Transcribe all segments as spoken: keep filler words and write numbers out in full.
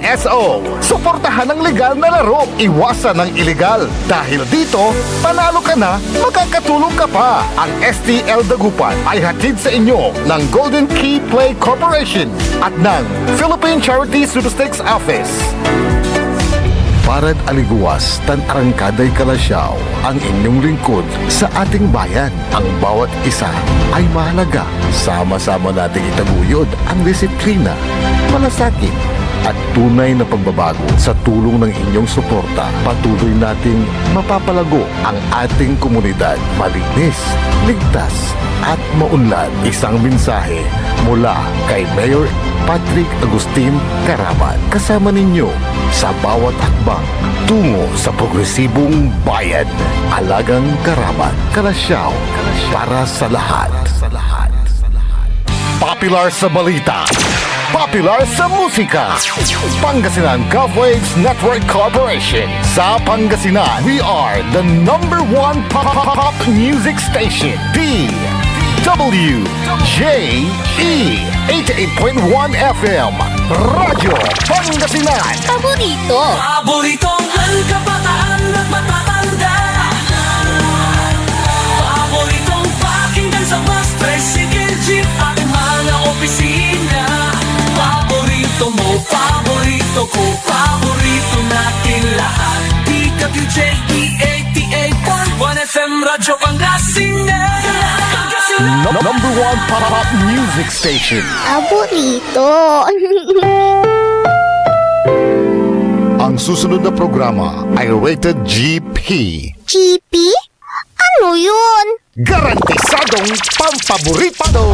S O. Suportahan ang legal na laro, iwasan ang iligal. Dahil dito, panalo ka na, makakatulong ka pa. Ang S T L Dagupan ay hatid sa inyo ng Golden Key Play Corporation at ng Philippine Charity Statistics Office. Parad aligewas tan arangkaday kalasyaw, ang inyong lingkod sa ating bayan. Ang bawat isa ay mahalaga. Sama-sama nating itaguyod ang disiplina, malasakit, at tunay na pagbabago. Sa tulong ng inyong suporta, patuloy nating mapapalago ang ating komunidad. Malinis, ligtas, at maunlad. Isang mensahe mula kay Mayor Patrick Agustin Caraman. Kasama ninyo sa bawat hakbang tungo sa progresibong bayan. Alagang Caraman, Kalasyaw, para sa lahat. Popular sa balita, popular sa musika. Pangasinan Gov Waves Network Corporation. Sa Pangasinan, we are the number one pop, pop, pop music station. D W J E eighty-eight point one F M, Radyo Pangasinan. Paborito. Paboritong kabataan at matatanda. Paboritong pakinggan sa bus, tricycle, jeep at mga opisina. Paborito mo, paborito ko, paborito natin lahat. D W J E eighty-eight point one F M Radyo Pangasinan. Pangasinan. Number one pop music station. Paborito. Ang susunod na programa ay rated G P. G P? Ano yun? Garantisadong pampaborito!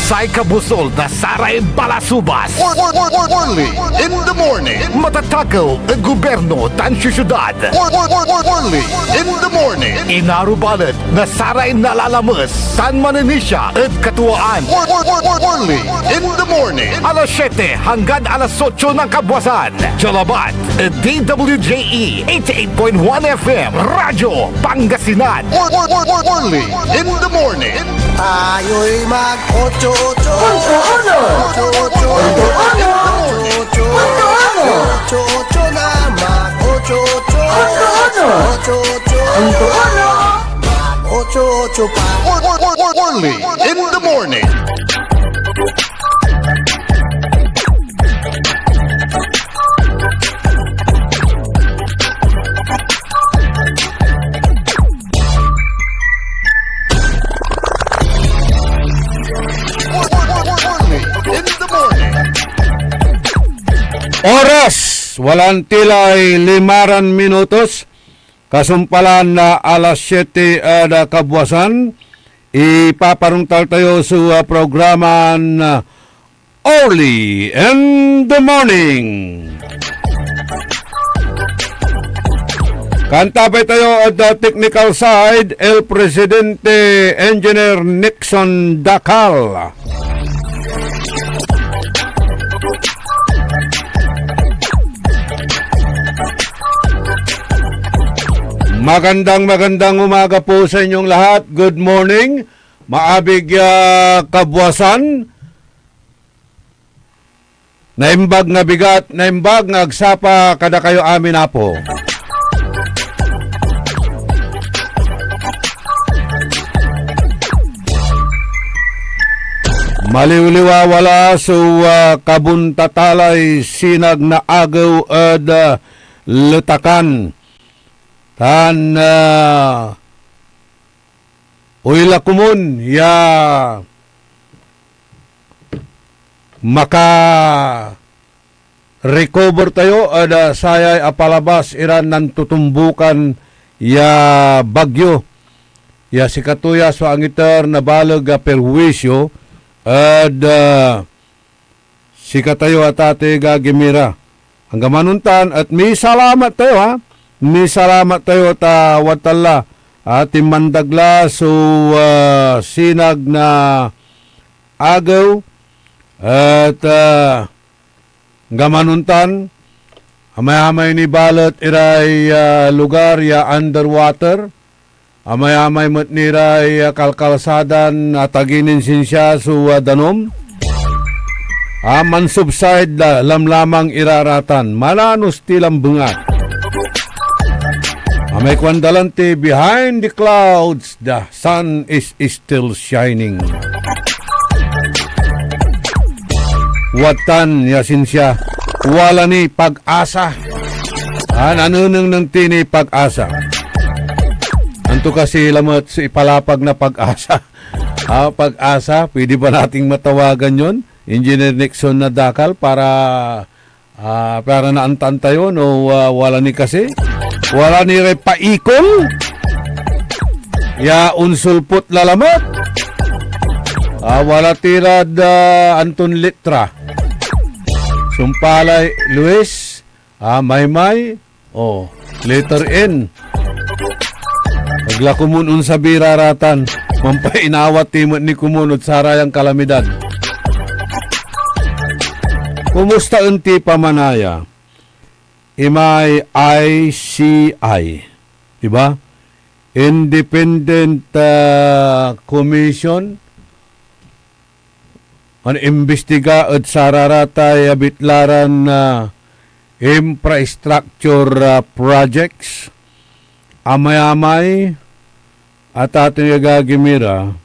Say kabusol na saray balasubas. Or-, or-, or-, or-, Orly in the morning. Matatakew ed gobyerno tan siyudad. Or-, or-, or-, or-, Orly in the morning. Inarubalet na saray nalalames tan manenisia ed katuaan. Or-, or-, or-, or-, Orly in the morning. Alas siete hanggan alas otso ng kabuasan. Dialabat ed D W J E eighty-eight point one F M, Radyo Pangasinan. Or-, or-, or-, or-, Orly in the morning. Tayo'y mag-otso-otso. Otso-otso. Otso-otso. Otso-otso. Otso-otso. Otso-otso na mag-otso-otso. Otso-otso. Otso-otso. Mag-otso-otso pa. Or-, or-, or-, or-, Orly in the morning. Oras, walan tila'y limaran minutos. Kasumpalan na alas siete ed kabuasan, ipaparungtal tayo so, ah, programan, ah, Orly in the Morning. Kantabay tayo ed, ah, technical side, El Presidente Engineer Nixon Dacal. Magandang, magandang umaga po sa inyong lahat. Good morning. Maabig, ah, kabuasan. Naimbag na bigat, naimbag na agsapa, kada kayo amin, Apo. Maliwliwa wala so, ah, kabuntatalay sinag na agew ed, ah, Letakan. Tan, ah, oyla komun ya maka-recover tayo ed, ah, sayay apalabas iran nantutumbukan ya bagyo. Ya sikato ya so angiter na baleg a perwisyo ed, ah, sikatayo a tatay gagimira. Anggaman ontan, et misalamat tayo, ha? Misalamat tayo ta wadtan la, a, tinmandag la so, ah, sinag na agew, et, ah, anggaman ontan, amay-amay ni balet iray, ah, lugar ya underwater, amay-amay met ni ray, ah, kalkalsadan atagey nin sinsia so, ah, danum. A, mansubside la, lamlamang iraratan, mananos ti lambengat. Amay kuan da lanti, "Behind the clouds, the sun is still shining." Watan ya sinsia, wala ni pag-asa. A, nanenengneng ti ni pag-asa. Anto kasi lamet so ipalapag na pag-asa? A, pag-asa, pwede ba nating matawagan yon? Engineer Nixon na dakal para, ah, para naantaan tayo, no, ah, wala ni kasi. Wala ni ray paikol. Ya onsulpot lalamet. Ah, wala ti rad, ah, anton litra. Sumpalay Luis, ah, Maymay, Oh, letter N. Agla komon onsabi raratan. Mampainawat ti met ni komon ed sarayan kalamidad. Kumusta enti pamanaya? Imay I C I, di ba? Independent, ah, Commission, an imbistiga ed sararatay abitlaran, ah, infrastructure, ah, projects. Amayamay, atateng ya agagi mi ra,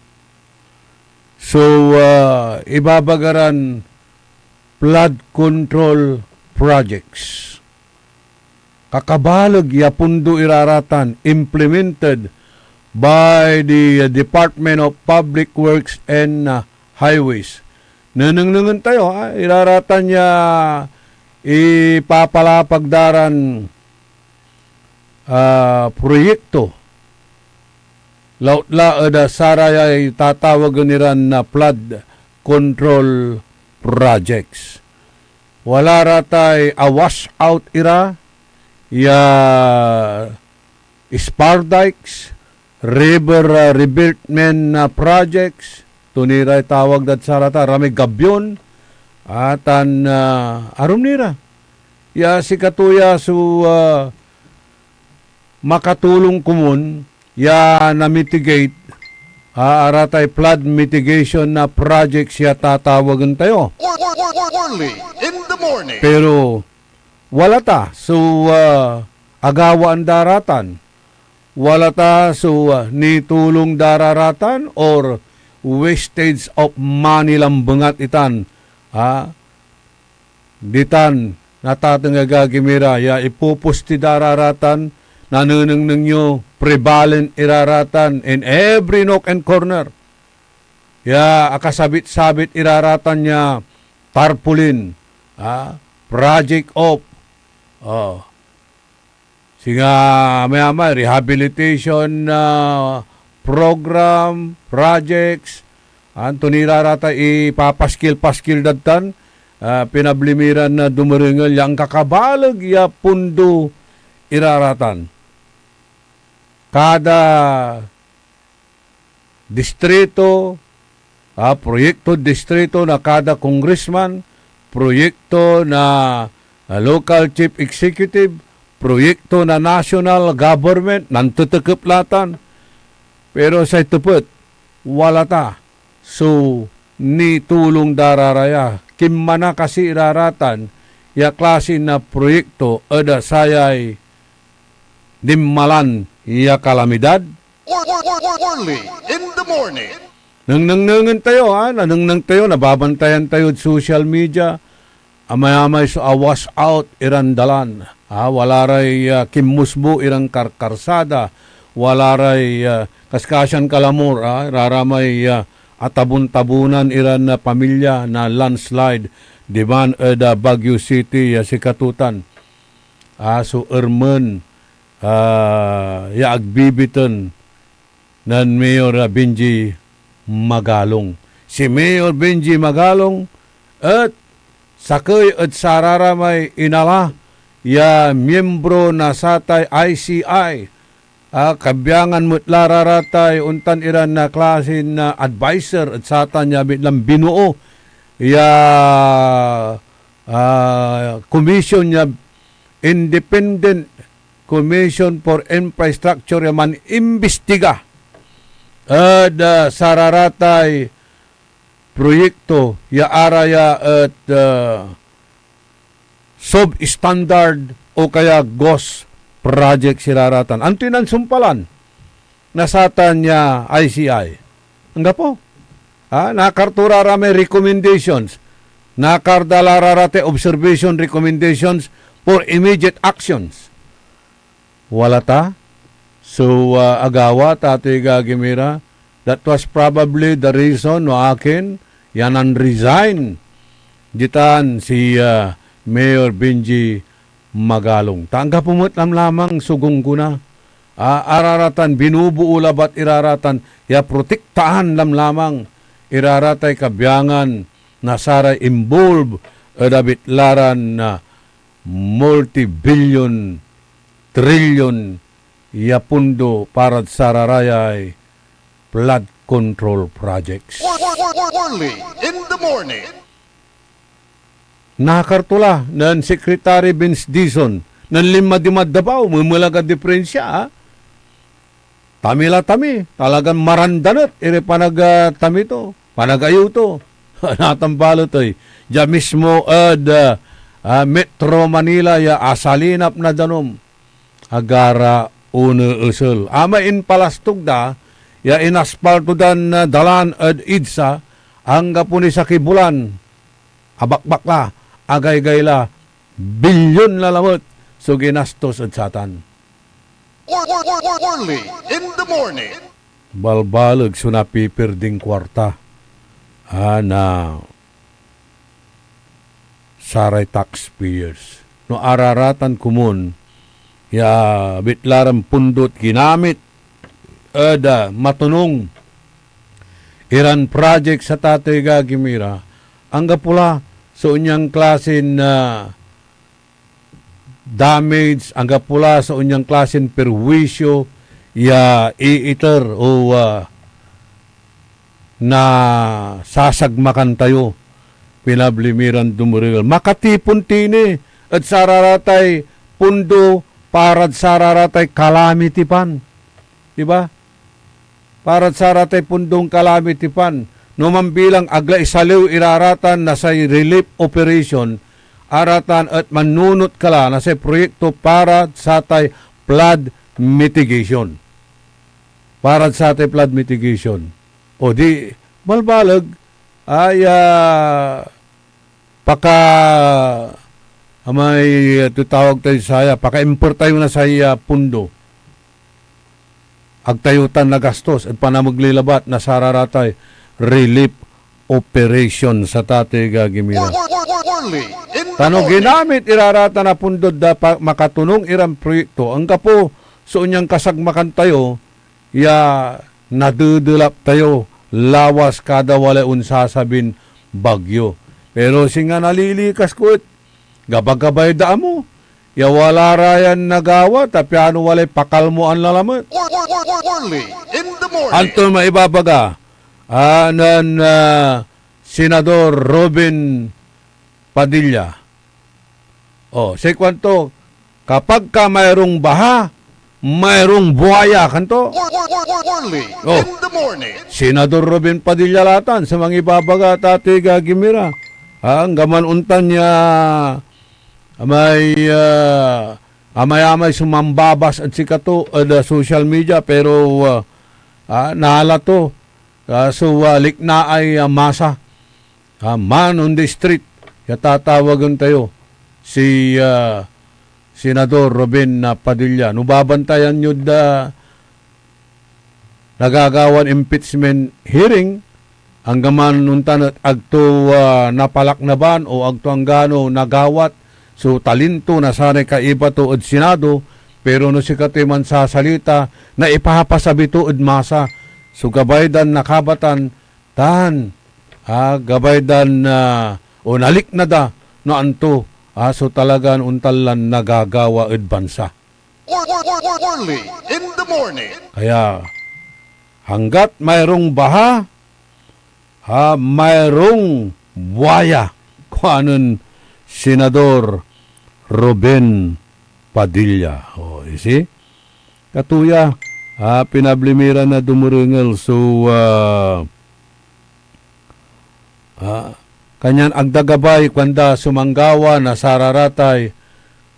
so, ah, ibabaga ran flood control projects. Kakabaleg ya pondo iraratan implemented by the Department of Public Works and, uh, Highways. Nenengnengen tayo, ah, iraratan ya ipapalapag da ran, ah, proyekto lautla ed, ah, sarayay tatawagen iran na flood control projects. Wala ra tay a-wash out ira ya spar dikes, river, ah, revetment, ah, projects, to ni ray tawag dad sarata, ramay gabyon, ah, tan, ah, arum ni ra. Ya sikato ya so, ah, makatulong komon ya na-mitigate, ah, aratay flood mitigation na projects ya tatawagen tayo. Early in the morning. Pero wala ta so, ah, agawaan da ratan. Wala ta so, ah, nitulong da ra ratan or wastage of money lambengat itan, ah, ditan, natateng agagi mi ra, ya ipoposti da ra ratan, nanenengneng yo, prevalent ira ratan in every nook and corner. Ya akasabit-sabit ira ratan ya tarpaulin, ah, project of, oh, singa mayamay, rehabilitation, ah, program, projects, anto ni ra rata ipapaskil-paskil dad tan, ah, pinabli mi ran, ah, dumerengel ya ankakabaleg ya pondo ira ratan. Kada distrito, ah, proyekto distrito na kada congressman, proyekto na, ah, local chief executive, proyekto na national government, nantetekep la tan. Pero say tepet, wala ta so nitulong da ra raya. Kinmana kasi ira ratan ya klase na proyekto ed sayay dinmalan ya kalamidad? Early in the morning. Nengnengnengen tayo, ha? Nanengneng tayo, nababantayan tayod social media. Amayamay so a-wash out iran dalan, ha? Wala ray, ah, kinmusbo iran karkarsada. Wala ray, ah, kaskasian kalamor, ha? Raramay, ah, atabon-tabonan iran, ah, pamilya na landslide diman ed, ah, Baguio City, ah, sikatotan. Ah, so ermen, ah, ya ag bibiten nen Mayor, ah, Benji Magalong. Si Mayor Benji Magalong et sakey ed sararamay inala ya miembro na satay I C I. Ah, kabiangan met la ra ratay ontan iran na klasin, ah, adviser ed satan ya mit lan binoo ya, ah, commission ya Independent Commission for Infrastructure ya man-imbistiga ed, ah, sararatay proyekto ya araya et, ah, substandard o kaya ghost projects iraratan. Antoy nansumpalan na satan ya I C I? Anggapo. Ah, nakar to ra ra may recommendations. Nakar da la ra ra tay observation recommendations for immediate actions. Wala ta. So, ah, agawa, tatay gagimira, that was probably the reason no akin ya nan-resign ditan si, ah, Mayor Benji Magalong. Ta anggapo met lamlamang so gunggona. Ah, araratan, binubuo labat iraratan ya protektaan lamlamang iraratay kabiangan na saray involved ed abitlaran na multi-billion, trillion ya pondo parad sararayay flood control projects. Early in the morning. Nakar to la nen Secretary Vince Dizon nen linma dimad Davao, memelag a diperensya, ah. Tami la tami, talagan marandanet iri panag, ah, tami to, panagayo to. Natan balet ey, dia mismo ed, ah, ah, Metro Manila ya asalinap na danum, agara oneesel. Amay impalastog da ya inaspalto dan, ah, dalan ed EDSA, anggapo ni sakey bulan, abakbak la, agaygay la, bilyon la lamet so ginastos ed satan. Early in the morning. Balbaleg so napipirding kuarta, ah, na saray taxpayers. No araratan komun ya abit la ran pondo et ginamit ed, ah, matonung iran project sa tatay gagimira, anggapo la so onyan klasin, ah, damage, anggapo la so onyan klasin perwisyo ya iiter o, ah, nasasagmakan tayo, pinabli mi ran dumerel. Makatipon ti ni ed sararatay pondo parad sararatay calamity fund. Di ba? Parad saratay pondon calamity fund, no mambilang ag la isaliw iraratan na say relief operation, aratan et mannunot ka la na say proyekto para satay flood mitigation. Parad satay flood mitigation. O di, balbaleg, ay, ah, paka-, amay, ah, tatawag tayo saya, paka-imper tayo na say, ah, pondo. Ag tayo tan nagastos ed panamegley labat na sararatay relief operation sa tatay gagimira. Early in the morning. Ta no ginamit iraratan a pondo da pa makatonung iran proyekto, anggapo so onyan kasagmakan tayo ya nadedelap tayo lawas kada walay onsasabin bagyo. Pero singa nalilikas ko et gabagabay da amo ya wala ra yan nagawa, ta piano walay pakalmoan la lamet. Early in the morning. Anto may ibabaga, ah, nen, ah, Senador Robin Padilla? Oh, say kuanto, kapag ka mayrong baha, mayrong buaya, kanto? Early Oh. in the morning. Senador Robin Padilla latan sa mangibabaga, tatay gagimira. Ah, anggaman ontan ya amay, ah, amay-amay so mambabas ed sikato ed, ah, social media, pero, ah, ah, nala to, ah, so, ah, liknaay, ah, masa, ah, man on the street, ya tatawagen tayo, si, ah, Senador Robin, ah, Padilla. No babantayan yod, ah, nagagawan impeachment hearing, anggaman ontan et ag to, ah, napalaknaban o ag to anggano nagawat so talento na saray kaiba to ed Senado, pero no sikatoy mansasalita, naipapasabi to ed masa so gabay dan nakabatan tan, ah, gabay dan, ah, o nalikna da no anto, ah, so talagan ontan lan nagagawa ed bansa. Early in the morning. Kaya, anggat mayrong baha, ah, mayrong buaya, kuanen Senador Robin Padilla. Oh, you see? Katuya, ah, pinabli mi ra na dumerengel so, ah, Ah, kanyan agda gabay, kuanda, so manggawa na sararatay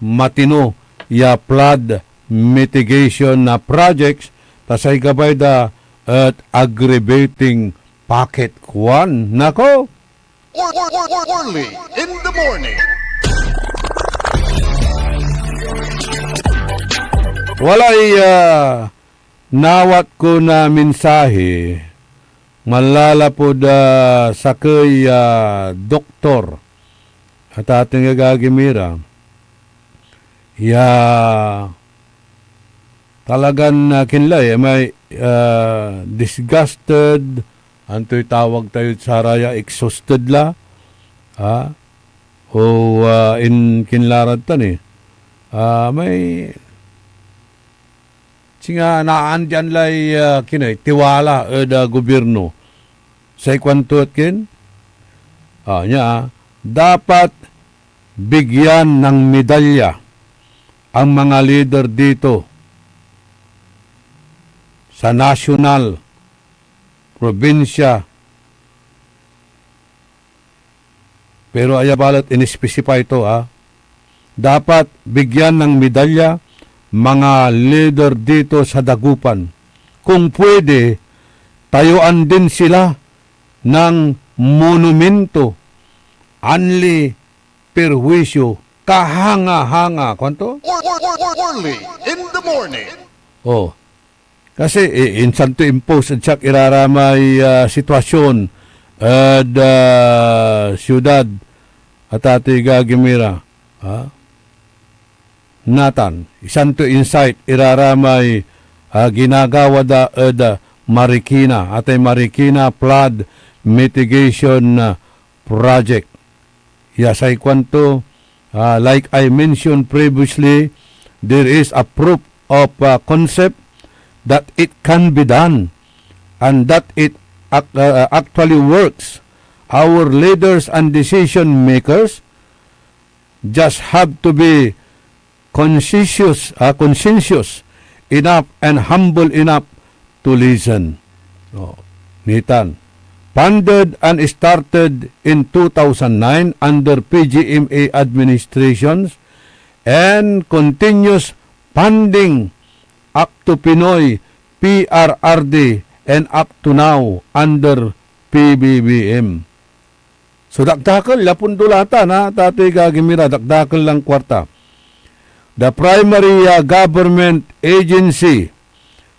matino ya flood mitigation na projects, ta say gabay da et aggravating pocket, kuan. Nako! Early in the morning. Walay, ah, nawat ko na mensahe manlalapud, ah, sakey, ah, doktor, atateng, agagi mi ra, ya talagan, ah, kinlay, amay, ah, disgusted, antoy tawag tayod saraya, exhausted la, ah, o, ah, in-, kinlarad tan, eh. Ah, may singa naandian lay, ah, kinay tiwala ed, ah, gobierno. Say kuanto et kin, ah, nia, ah, dapat bigyan ng medalya ang mga lider dito sa nasyonal, probinsya, pero aya balet in-specify to, ah. Dapat bigyan ng medalya mga lider dito sa Dagupan. Kung pwede, tayuan din sila ng monumento. Anli perwisyo, kahanga-hanga. Kuanto? Early in the morning. Oh. Kasi, i-, insan to impose ed siak iraramay, ah, sitwasyon ed, ah, siyudad, atateng, agagi mi ra. Ha? Natan, insan to insight iraramay, ah, ginagawa da ed, ah, Marikina, atay Marikina Flood Mitigation, ah, Project. Ya say kuanto, ah, like I mentioned previously, there is a proof of, ah, concept that it can be done and that it ac-, ah, actually works. Our leaders and decision makers just have to be conscientious, ah, conscientious enough and humble enough to listen. Oh, nitan. Funded and started in two thousand nine under P G M A administrations and continuous funding up to Pinoy P R R D and up to now under P B B M. So, dakdakel ya pondo la tan, ha, atateng, agagi mi ra, dakdakel lan kuarta. The primary, uh, government agency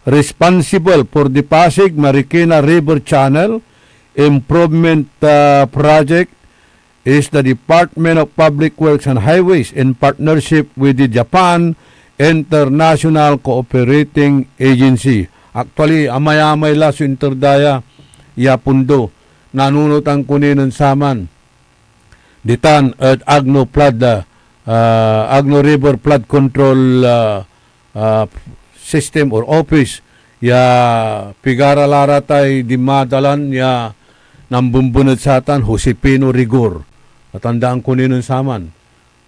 responsible for the Pasig Marikina River Channel Improvement, uh, Project is the Department of Public Works and Highways in partnership with the Japan International Cooperating Agency. Actually, amay-amay la so inter da ya, ya pondo. Nanunotan ko ni nen saman ditan ed Agno Flood, ah, ah, Agno River Flood Control, ah, ah, System or Office, ya pigara la ra tay dinmadalan ya nambemben ed satan, Josefino Rigor. Natandaan ko ni nen saman.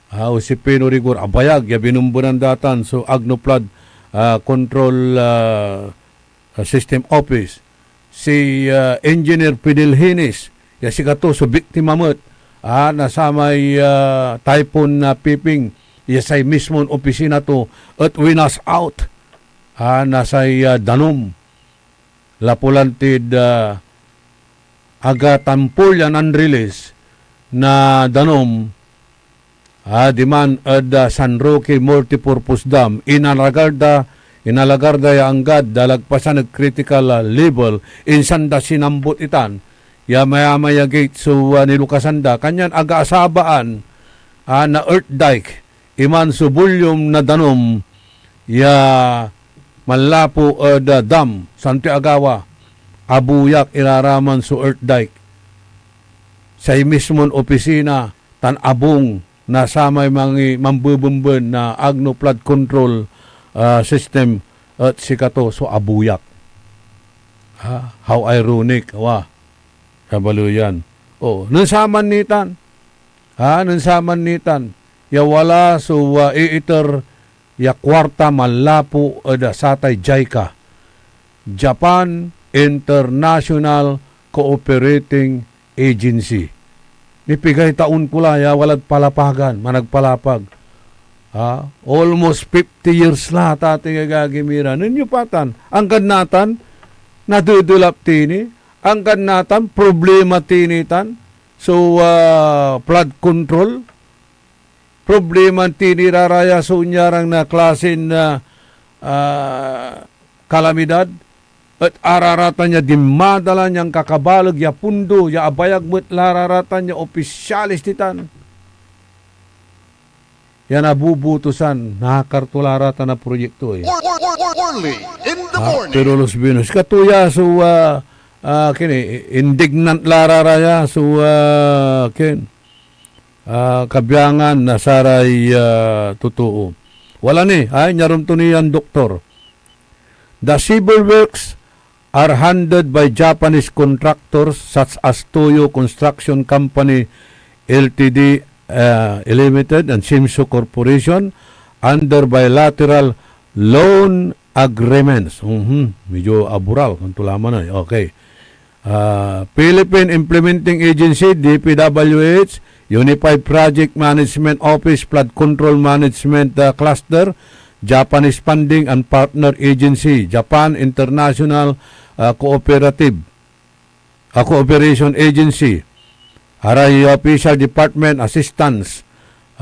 Ah, Josefino Rigor, abayag ya binembenan da tan so Agno Flood, ah, Control, ah, ah, System Office, si, ah, Engineer Fidel Henes, ya sikato so biktima met, ah, na samay, ah, Typhoon na Piping, ya say mismon opisina to et winas out, ah, na say, ah, danum. Lapu lan tid, ah, aga tampol ya nan-release na danum, ah, diman ed, ah, San Roque Multipurpose Dam, inalagar da, inalagar da ya anggad nalagpasan ed critical, ah, level, insan da sinambut itan ya mayamay a gate so, ah, nilukasan da. Kanyan aga asabaan, ah, na earth dike iman so volume na danum ya manlapu ed, ah, dam, santoy agawa, abuyak ira ra man so earth dike. Say mismon opisina tan abung na samay mangi-, mambebemben na Agno Flood Control, ah, System et sikato so abuyak. Ah, how ironic, wa, kabaleyan. Oh, nen saman nitan, ha, nen saman nitan, ya wala so, ah, iiter ya kuarta manlapu ed satay JICA, Japan International Cooperating Agency. Nipigay taon ko la ya walad palapagan, managpalapag. Ha? Almost fifty years la, tatay agagi mi ra. Nen yo pa tan, anggad natan, nadedelap ti ni, anggad natan, problema ti ni tan. So, ah, flood control, problema ti ni raraya so onyarang na klasen, ah, ah, kalamidad, et araratan ya dinmadalan yan kakabaleg ya pundo ya abayag met la raratan ya opisyales ditan. Yan abubutosan, nakar to la ratan a proyekto, eh. Morning in the Ah, morning. Pero Los Vinos, katuya so, ah, ah, kini, indignant la raraya so, ah, ken, ah, kabiangan na saray, ah, totoo. Wala ni, ay, nyarum to ni yan doktor. The civil works are handled by Japanese contractors such as Toyo Construction Company L T D, uh, Limited and Simso Corporation under bilateral loan agreements. Mhm, medyo aboral, kanto laman ay. Okay. Ah, Philippine Implementing Agency, D P W H, Unified Project Management Office, Flood Control Management, ah, Cluster, Japanese Funding and Partner Agency, Japan International, ah, Cooperative, ah, Cooperation Agency, aray official department assistance,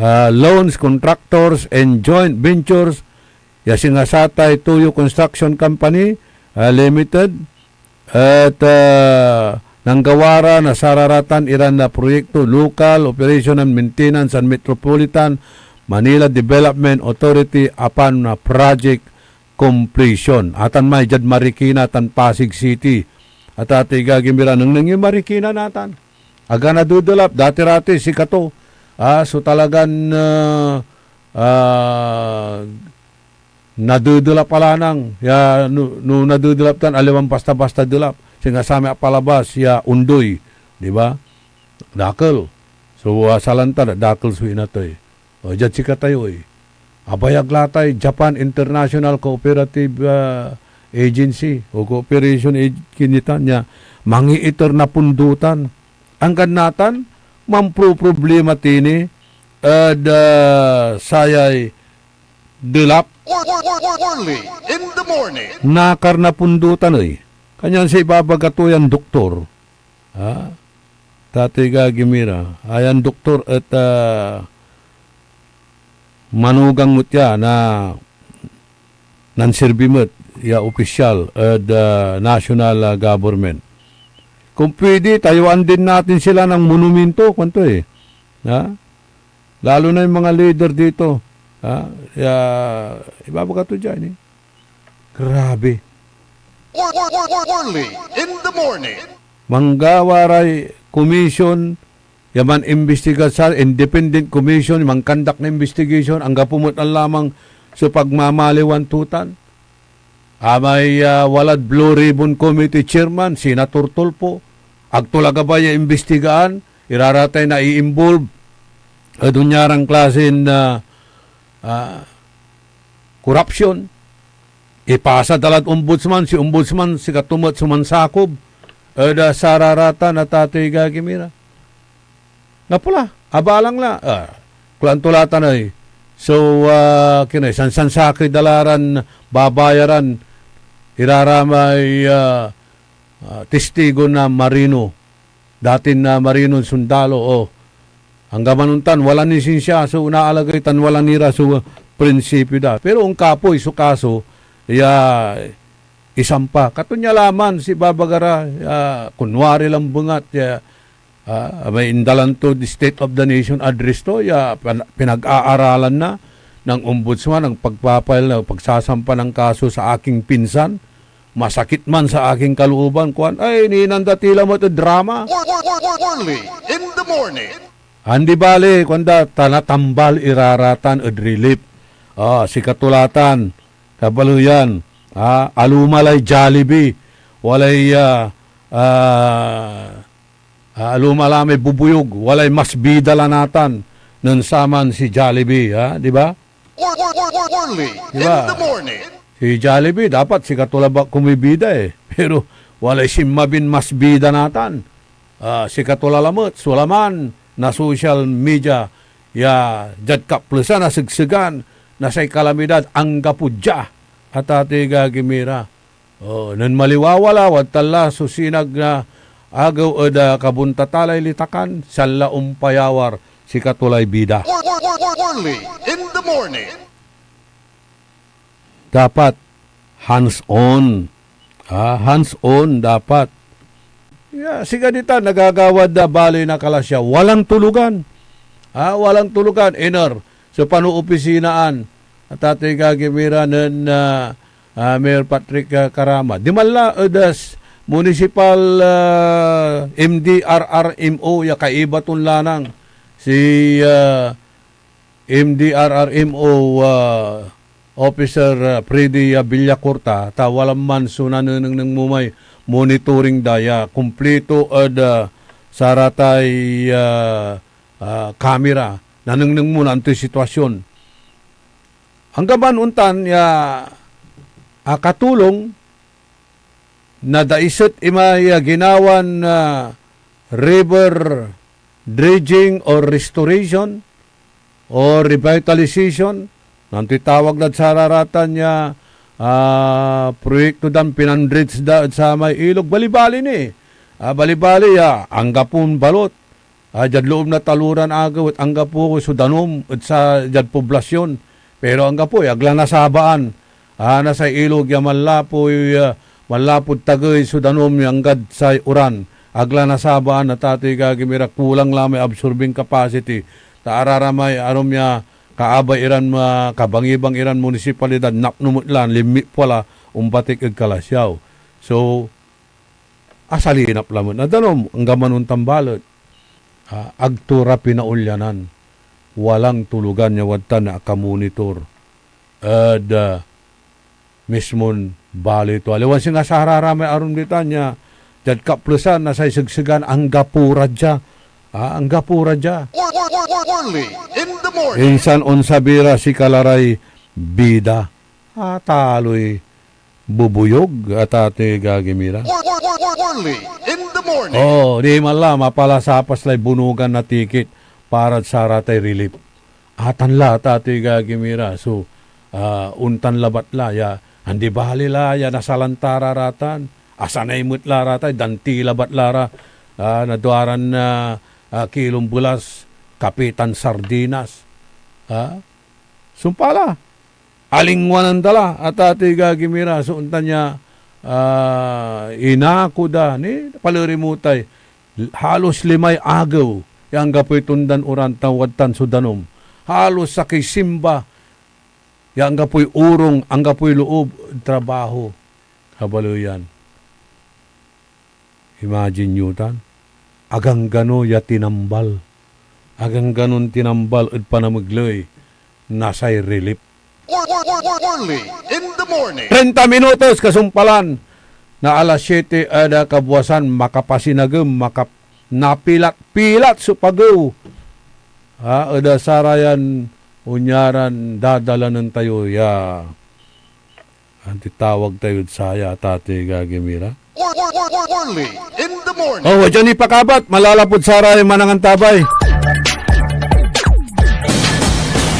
ah, loans, contractors, and joint ventures, ya singa satay Toyo Construction Company, ah, Limited, et, ah, nanggawa ra na sararatan iran na proyekto, local, operation and maintenance, and Metropolitan Manila Development Authority apan na project completion. Atan may diad Marikina tan Pasig City. At ati gagimira, nengneng yo Marikina natan. Aga nadedelap, dati-rati, sikato. Ah, so talagan, ah, ah, nadedelap a lanang. Ya, no, no nadedelap tan, aliwan basta-basta delap. Singa samay apalabas, ya, Ondoy, di ba? Dakel. So, ah, salantan, dakel so inatey. O, diad sikatayo, eh. Abayag la tay Japan International Cooperative, ah, Agency o Cooperation Ag-, kinitan ya mangiiter na pundutan. Anggad natan, mamproproblema ti ni ed, ah, sayay delap. Early in the morning. Nakar na pundutan, ey. Kanyan say ibabaga to yan doktor, ha? Tatay gagimira, ayan doktor et, ah, manugang met ya na nansirbi met ya opisyal ed, ah, national, ah, government. Kung pwede, tayuan din natin sila ng monumento, kuanto eh. Ha? Lalo na yung mga leader dito. Ha? Ya, ibabaga to dyan eh. Grabe. Early in the morning. Manggawa ray commission ya man-imbestiga sa independent commission, mangkandak na investigation, anggapo met lamang so pagmamaliwan tutan. Amay, ah, walad Blue Ribbon Committee Chairman, Senator Tulfo, agto la gabay ya imbestigaan, iraratay na i-involve ed onyaran klasen, ah, ah, korupsyon. Ipasa da lad ombudsman, si ombudsman, sikato met so mansakob ed, ah, sararatan a tatay gagimira. Napula, abalang la. Ah, kulaan to la tan ay. So, ah, kinay, sansansakey da la ran babayaran iraramay, ah, ah, testigo na marino. Datin na marinon sundalo, o. Anggaman ontan, wala ni sinsia so naalagey tan wala ni ra so prinsipyo da. Pero onkapoy so kaso, ya isampa. Katonya laman si babagara, ya kunwari lang bengat, ya, ah, may indalan to di State of the Nation Address to, ya pan-, pinag-aaralan na ng ombudsman ang pagpapail na pagsasampa ng kaso sa aking pinsan. Masakit man sa aking kalooban, kuan, ay, ninan da ti lamet ed drama. Early in the morning. Andi bali, kuanda, ta natambal iraratan ed relief. Ah, sikato la tan, kabaleyan, ah, aluma lay Jollibee, walay, ah, ah, ah, aluma la may bubuyog, walay mas bida la natan nen saman si Jollibee, ha, di ba? Early Di ba? in the morning. Si Jollibee, dapat sikato labat kumibida eh. Pero walay sinmabin mas bida natan. Ah, sikato la lamet so laman na social media ya diad kaplesan a segsegan na say kalamidad anggapo dia, a tatey gagi mi ra. Oh, nen maliwawa la, wadtan la so sinag na agew ed, ah, kabuntatalay litakan, sian la ompayawar, sikato lay bida. Only in the morning. Dapat hands-on. Ah, hands-on dapat. Ya, siga ditan nagagawad da baley na Kalasyaw. Walang tulugan. Ah, walang tulugan. Iner, so panoopisinaan. At tatey gagi mi ra nen, ah, ah, Mayor Patrick, ah, Carama. Diman la, eh, das municipal, ah, M D R R M O ya kaiba ton lanang. Si, ah, M D R R M O, ah, Officer, ah, Freddy, ah, Villacorta, ta wala man so nanenengneng mo may monitoring da ya kumplito ed, ah, saratay, ah, ah, kamera. Nanengneng mo no antoy sitwasyon. Anggaman ontan ya akatulong, nadaiset imay, ah, ginawan, ah, river dredging or restoration or revitalization. Nantoy tawag dad sararatan ya, ah, proyekto dan pinandredge da ed samay ilog. Balibali ni. Ah, balibali ya, anggapon balot. Ah, diad loob na taloran agew et anggapo so danum ed sa, diad poblasyon. Pero anggapo ya ag la nasabaan, ah, na say ilog ya manlapoy, ah, manlapud tagey so danum ya anggad say uran. Ag la nasabaan, a tatey gagi mi ra, kulang la may absorbing capacity. Ta araramay arum ya kaabay iran ma-, kabangibang iran munisipalidad, napno met la, linmipwa la, ombatik ed Calasiao. So, asalinap lamet na danum, anggaman ontan balet, ah, ag to ra pinaolyanan. Walang tulugan ya wadtan ya akamonitor ed, ah, mismon baley to. Aliwan singa sararamay arum ditan ya diad kaplesan na say segsegan, anggapo ra dia. Ah, anggapo ra dia. Only in the morning. Insan onsabi ra sikala ray bida. Ataloy bubuyog, a tatey gagi mi ra. Only in the morning. Oh, di man la, mapalasapas lay bunugan na tikit parad saratay relief. Atan la, a tatey gagi mi ra. So, ah, ontan labat la, ya, andi bali la, ya nasalanta ra ratan. Asanay met la ra tay, danti labat la ra. Ah, na duaran, ah, ah, kilon belas, kapitan sardinas. Ah, sumpal la. Alingwanan da la, a tatey gagi mi ra, so ontan ya, ah, inako da, ni, palerimutay, halos limay agew, ya anggapoy tondan uran, tan wadtan so danum. Halos sakey simba, ya anggapoy urong, anggapoy loob ed trabaho. Kabaleyan. Imagine yo tan, aganggano ya tinambal. Agangganon tinambal ed panamegley na say relief. Only in the morning. Treinta minutos kasumpalan na alas siete ed kabuasan, makapasinagem, makap-, napilat-pilat so pagew, ha, ed sarayan onyaran dadalanen tayo ya Antitawag tayod saya, a tatey gagi mi ra. Only in the morning. Oh, wadya ni pakabat, malalapud saray manangantabay.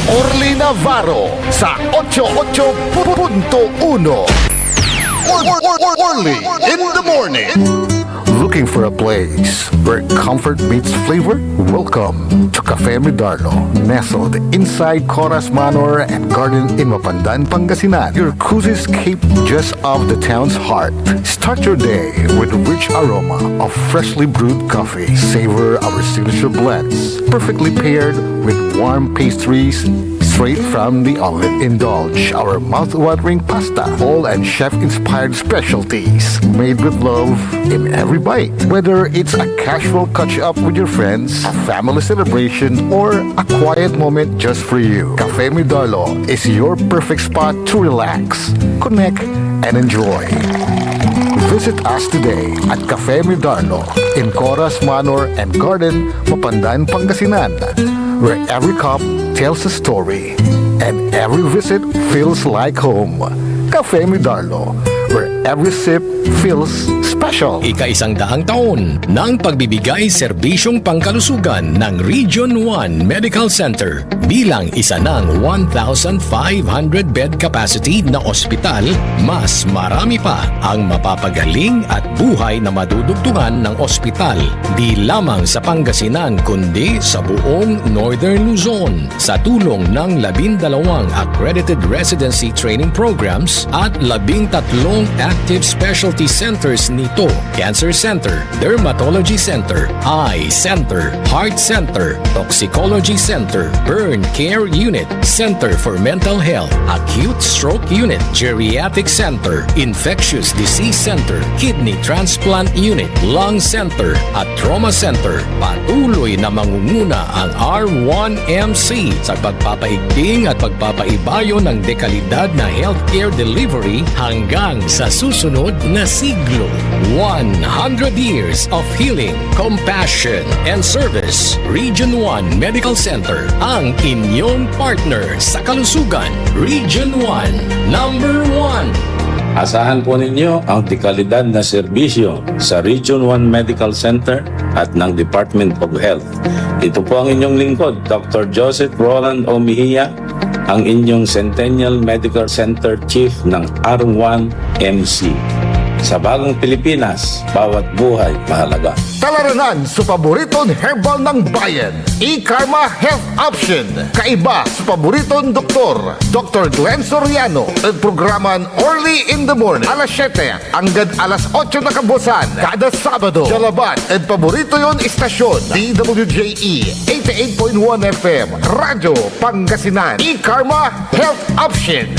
Orly Navarro sa ocho ocho punto uno. Only in the morning. Looking for a place where comfort meets flavor? Welcome to Cafe Midarno, nestled inside Coras Manor and Garden in Mapandan, Pangasinan. Your cozy escape just off the town's heart. Start your day with a rich aroma of freshly brewed coffee. Savor our signature blends, perfectly paired with warm pastries straight from the oven. Indulge our mouth-watering pasta, bowl and chef-inspired specialties, made with love in every bite. Whether it's a casual catch-up with your friends, a family celebration, or a quiet moment just for you, Cafe Midarlo is your perfect spot to relax, connect, and enjoy. Visit us today at Cafe Midarlo in Coras Manor and Garden, Mapandan, Pangasinan, where every cup tells a story and every visit feels like home. Cafe Midarlo, where Every sip feels special. Ikaisang daang taon ng pagbibigay serbisyong pangkalusugan ng Region one Medical Center. Bilang isa ng one thousand five hundred bed capacity na ospital, mas marami pa ang mapapagaling at buhay na madudugtungan ng ospital, di lamang sa Pangasinan, kundi sa buong Northern Luzon. Sa tulong ng labindalawang accredited residency training programs at labintatlong active specialty centers nito, Cancer Center, Dermatology Center, Eye Center, Heart Center, Toxicology Center, Burn Care Unit, Center for Mental Health, Acute Stroke Unit, Geriatric Center, Infectious Disease Center, Kidney Transplant Unit, Lung Center, at Trauma Center. Patuloy na mangunguna ang R one M C sa pagpapaigting at pagpapaibayo ng dekalidad na healthcare delivery hanggang sa susunod na siglo. One hundred years of healing, compassion, and service. Region one Medical Center, ang inyong partner sa kalusugan. Region one, number one. Asahan po ninyo ang dekalidad na serbisyo sa Region one Medical Center at ng Department of Health. Ito po ang inyong lingkod, Doctor Joseph Roland O. Mejia, ang inyong Centennial Medical Center Chief ng R one M C. Sa bagong Pilipinas, bawat buhay mahalaga. Talaranan so paboriton herbal ng bayan, E-Karma Health Option. Kaiba so paboriton doktor, Doctor Glenn Soriano, ed programan Early in the Morning, alas siyete anggad alas otso na kabuasan, kada Sabado. Dialabat ed paborito yon istasyon, D W J E eighty-eight point one F M, Radyo Pangasinan. E-Karma Health Option.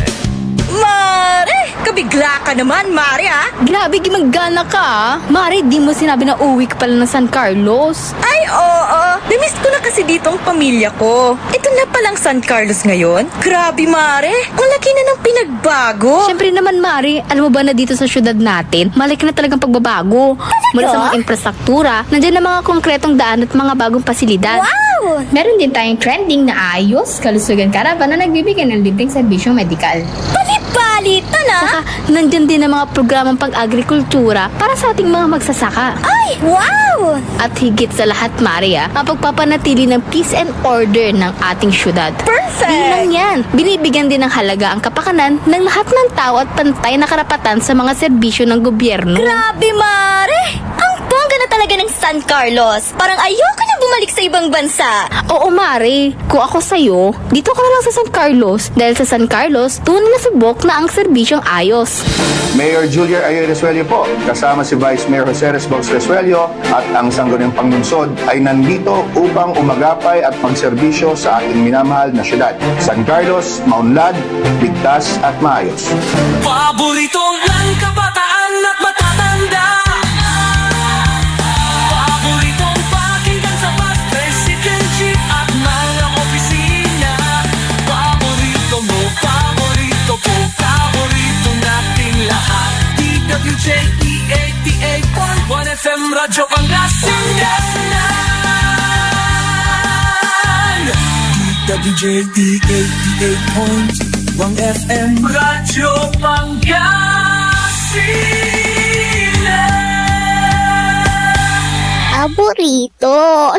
Mare! Kabigla ka naman, Mare, ah! Grabe, gimanggana ka, ah! Mare, di mo sinabi na uwi ka pala ng San Carlos. Ay, oo. Namiss ko na kasi ditong pamilya ko. Ito na palang San Carlos ngayon. Grabe, Mare. Ang laki na ng pinagbago. Siyempre naman, Mare. Alam mo ba na dito sa syudad natin, malaki na talagang pagbabago. Talaga? Mula sa mga infrastruktura, nandiyan na mga konkretong daan at mga bagong pasilidad. Wow! Meron din tayong trending na Ayos Kalusugan Caravan na nagbibigay ng libreng serbisyong medikal. Bali-bali, tala? Saka, nandiyan din ang mga programang pag-agrikultura para sa ating mga magsasaka. Ay, wow! At higit sa lahat, Mare, ah, ang pagpapanatili ng peace and order ng ating syudad. Perfect! Di lang yan, binibigyan din ng halaga ang kapakanan ng lahat ng tao at pantay na karapatan sa mga serbisyo ng gobyerno. Grabe, Mare! Ang bongga na talaga ng San Carlos. Parang ayoko na bumalik sa ibang bansa. Oo, Mare. Kung ako sa'yo, dito ka na lang sa San Carlos. Dahil sa San Carlos, tunay na subok na ang serbisyong ayos. Mayor Julian Ayoy Resuello po, kasama si Vice Mayor Jose Resbos Resuello at ang sangguniang panlungsod ay nandito upang umagapay at magserbisyo sa ating minamahal na syudad. San Carlos, maunlad, ligtas at maayos. Paborito ng kabataan at matatanda. Paboritong pakinggan sa bus, tricycle, jeep at mga opisina. Paborito mo, paborito ko, paborito nating lahat. D W J E eighty-eight point one F M Radyo Pangasinan. D W J E eighty-eight point one F M Radyo Pangasinan. Paborito.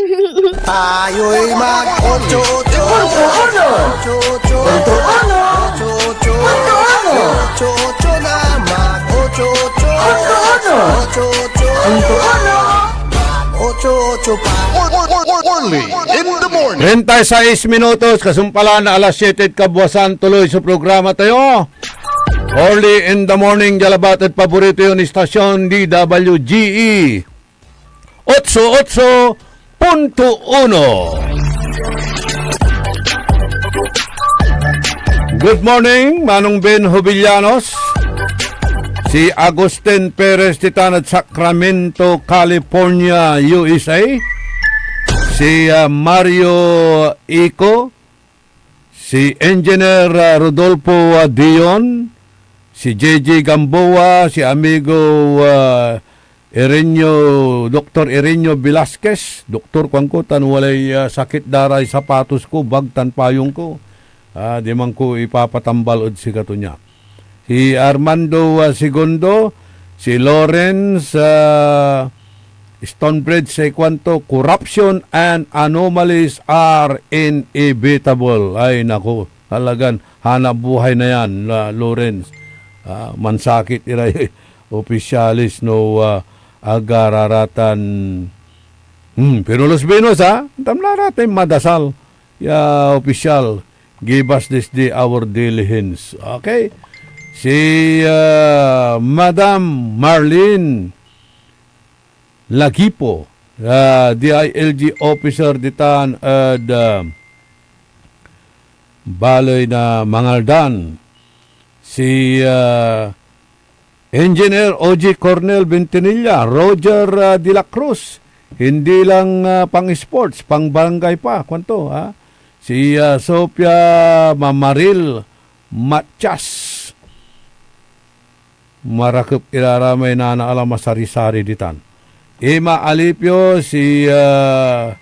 Tayo'y mag-ocho-ocho. Punto uno. Ocho-ocho. Punto uno. Ocho-ocho. Punto uno. Ocho-ocho na mag-ocho-ocho. Punto uno. Ocho-ocho. Punto uno. Mag-ocho-ocho pa. Early in the morning. Treinta y seis minutos, kasumpalan na alas siyete ed kabuasan, tuloy so programa tayo. Early in the morning, dialabat ed paborito yon istasyon, D W G E. Otso otso punto uno. Good morning, Manong Ben Jovellanos. Si Agustin Perez ditan ed Sacramento, California, U S A. Si, ah, Mario Ico. Si Engineer, ah, Rodolfo, ah, Dion, si J J Gamboa, si amigo, ah, Irenio, Doktor Irenio Velasquez, Doktor, kuanko, tan walay, ah, sakit da ray sapatos ko, bag tan payong ko. Ah, diman ko ipapatambal ed sikato nia. Si Armando, ah, Segundo, si Lawrence, ah, Stonebridge, say kuanto, "Corruption and anomalies are inevitable." Ay, naku, talagan hanap buhay na yan, ah, Lawrence. Ah, mansakit iray opisyalis no, ah, agararatan. Hmm, pero Los Vinos, ah, antam la ratay madasal ya opisyal. Give us this day our daily hens. Okay? Si, ah, Madam Marlene Lagipo, ah, D I L G officer ditan ed, ah, baley na Mangaldan. Si, ah, Engineer O G Cornel Bentinilla, Roger, ah, De La Cruz, hindi lang, ah, pang-sports, pang-barangay pa, kuanto, ah. Si, ah, Sophia Mamaril Matias, marakep ira ra may nanaalam a sari-sari ditan. Emma Alipio, si, ah,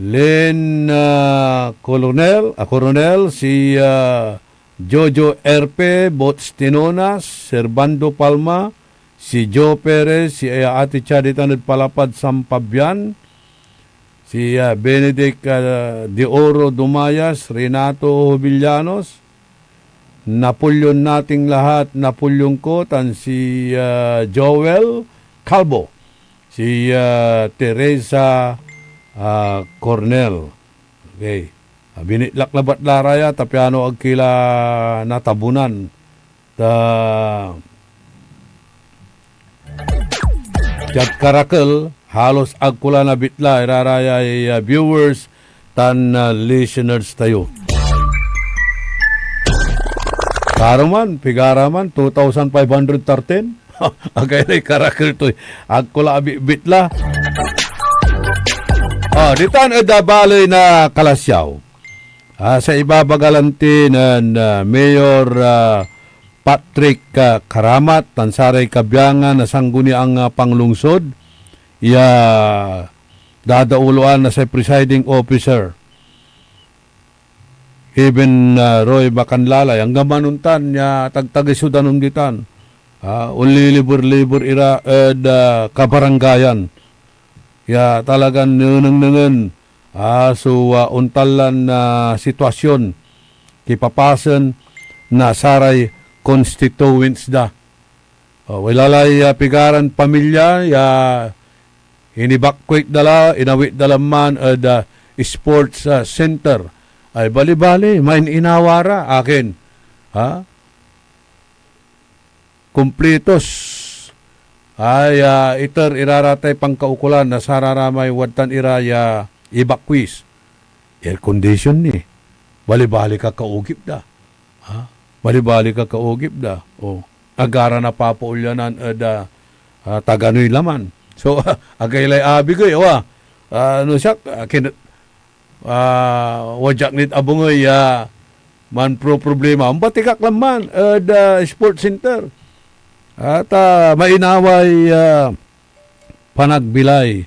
Len, ah, Colonel, ah, Coronel, si, ah, Jojo Erpe, Bots Tinonas, Servando Palma, si Joe Perez, si, ah, Ate Cha ditan ed Palapad, San Fabian, si, ah, Benedict, ah, De Oro Dumayas, Renato Jovellanos, Napoleon nating lahat, Napoleon ko, tan si, ah, Joel Calvo, si, ah, Teresa, ah, Cornel. Okay. Ah, binitlak labat la ra ya, ta piano ag ki la natabunan. Ta diad Karakel, halos ag ko la nabitla, irarayay, ah, viewers tan, ah, listeners tayo. Karo man, pigara man, two thousand five hundred thirteen? Agay lay Karakel toy, ag ko la abitbitla. Ah, ditan ed, ah, baley na Calasiao. Ah, sa ibabaga lanti nen, ah, Mayor, ah, Patrick, ah, Karamat tan saray kabiangan na Sangguniang, ah, Panglungsod ya dadauluan na say presiding officer, even, ah, Roy Macanlalay, anggaman ontan ya tagtagey so danum ditan. Ah, onliliber-liber ira ed, ah, kabarangayan ya talagan nenengnengen, ah, so, ah, ontan lan, ah, sitwasyon, kipapasen na saray constituents da. Ah, wala lay, ah, pigaran pamilya ya in-evacuate da la, inawit da la man ed, ah, sports, ah, center. Ay, bali-bali, main-inawa ra, akin. Ha? Kumplitos. Ay, ah, iter ira ra tay pankaukolan na sararamay wadtan ira ya evacuees. Air condition ni. Bali-bali ka kaugip da. Ha? Bali-bali ka kaugip da. O, agara na papaulyanan ed, ah, ah, taganoy laman. So, agay lay abig ey, awa. Ah, no siak, ah, kin-, ah, wadiak nid abungey ya manproproblema. Ombatik ak la man ed, ah, sports center. At, ah, mainaway, ah, panagbilay.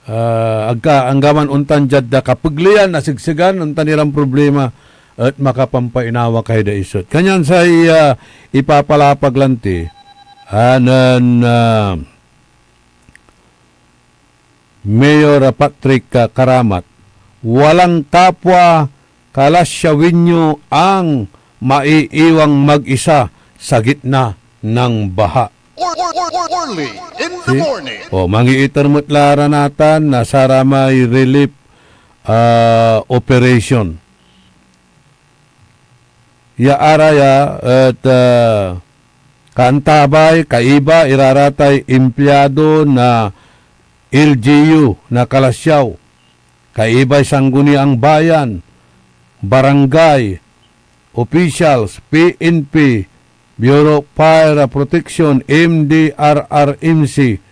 Ah, agka, anggaman ontan diad, ah, kapeglian, nasegsegan, ontan iran problema, et makapampainawa kay da isut. Kanyan say, ah, ipapalapag lanti, ah, nen, ah, Mayor Patrick, ah, Karamat, walang kapwa Calasiaoeño ang maiiwang mag-isa sa gitna ng baha. Or, or, or, or, Orly in the Si-, morning. O, mangiiter met la ra natan na saramay relief, ah, operation. Ya ara ya et, ah, kaantabay, kaiba, ira ra tay empleyado na L G U na Calasiao, kaibay Sangguniang Bayan, barangay officials, P N P, Bureau of Fire Protection, M D R R M C,